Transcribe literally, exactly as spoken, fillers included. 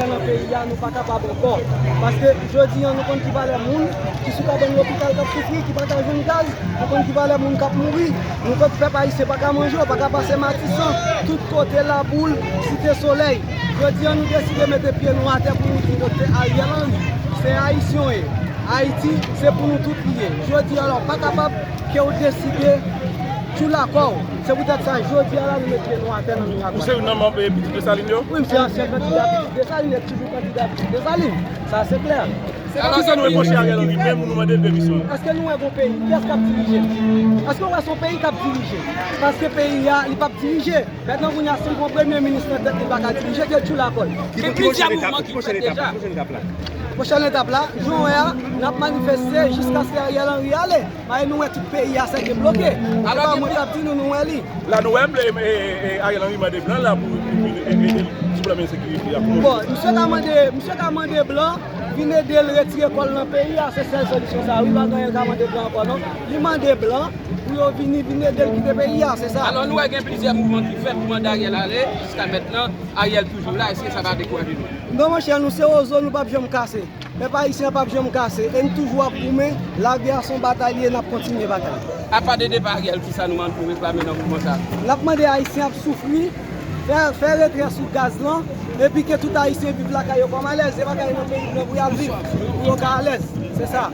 Nan peyi a, nou pa kapab ankò. Paske jodi a, nou konn ki valè moun ki sou kabann lopital k ap soufri, ki pa ka jwenn gaz, nou konn ki valè moun k ap mouri, nou konn pèp ayisyen pa ka manje, yo pa ka pase Matisan, tout kote Laboul, Site Solèy. Jodi a, nou deside mete pye nou atè pou nou di Doktè Ariel Henry, se Ayisyen w ye. Ayiti, se pou nou tout li ye. Jodi a, la, w pa kapab ke w deside tchoula kò w. Se poutèt sa, jodi a la, nou met pye nou atè nan Miradway. Ou se youn nan manm, eh, Pitit Desalin yo? Wi, m se ansyen kandida Pitit Desalin, e toujou kandida Pitit Desalin. Sa, se klè. Kisa nou repwoche Ariel Henry menm, nou mande l demisyon? Èske nou wè gon peyi? Kiyès k ap dirije? Èske w wè se yon peyi k ap dirije? Paske peyi a, li p ap dirije. Mentnan, kounye a, si l gon premye minis nan tèt li pa ka dirije, ke l tchoula kò l. Gen plizyè mouvman ki fèt deja. Pwochèn etap la, jan w wè a, n ap manifeste jiskaske Ariel Henry ale. Paske nou wè tout peyi a sèke bloke. Se pa mwen k ap di nou, nou wè li. La nou wè, e, e, e, Ariel Henry mande blan la pou, pou vin ede l sou pwoblèm ensekirite a. Bon, misye ka mande, misye ka mande blan vin ede l retire kò l nan peyi a, se sèl solisyon sa. Wi, pa gen anyen l ka mande blan ankò non. Li mande blan pou yo vini, vin ede l kite peyi a, se sa. Alò, nou wè gen plizyè mouvman ki fèt pou mande Ariel ale. Jiska mentnan, Ariel toujou la. Èske sa pa dekouraje nou? Non, monchè, nou se wozo, nou p ap janm kase. Pèp ayisyen an p ap janm kase. E n toujou ap goumen. Lagè a se yon batay li ye, n ap kontinye batay. Apa de depa Ariel, kisa nou mande pou reklame nan mouvman sa? N ap mande ayisyen ap soufri, fè, fè retrè sou gaz lan, epi ke tout ayisyen viv lakay yo kòm alèz. Se pa kay nan peyi blan pou y al viv, pou yo ka alèz. Se sa.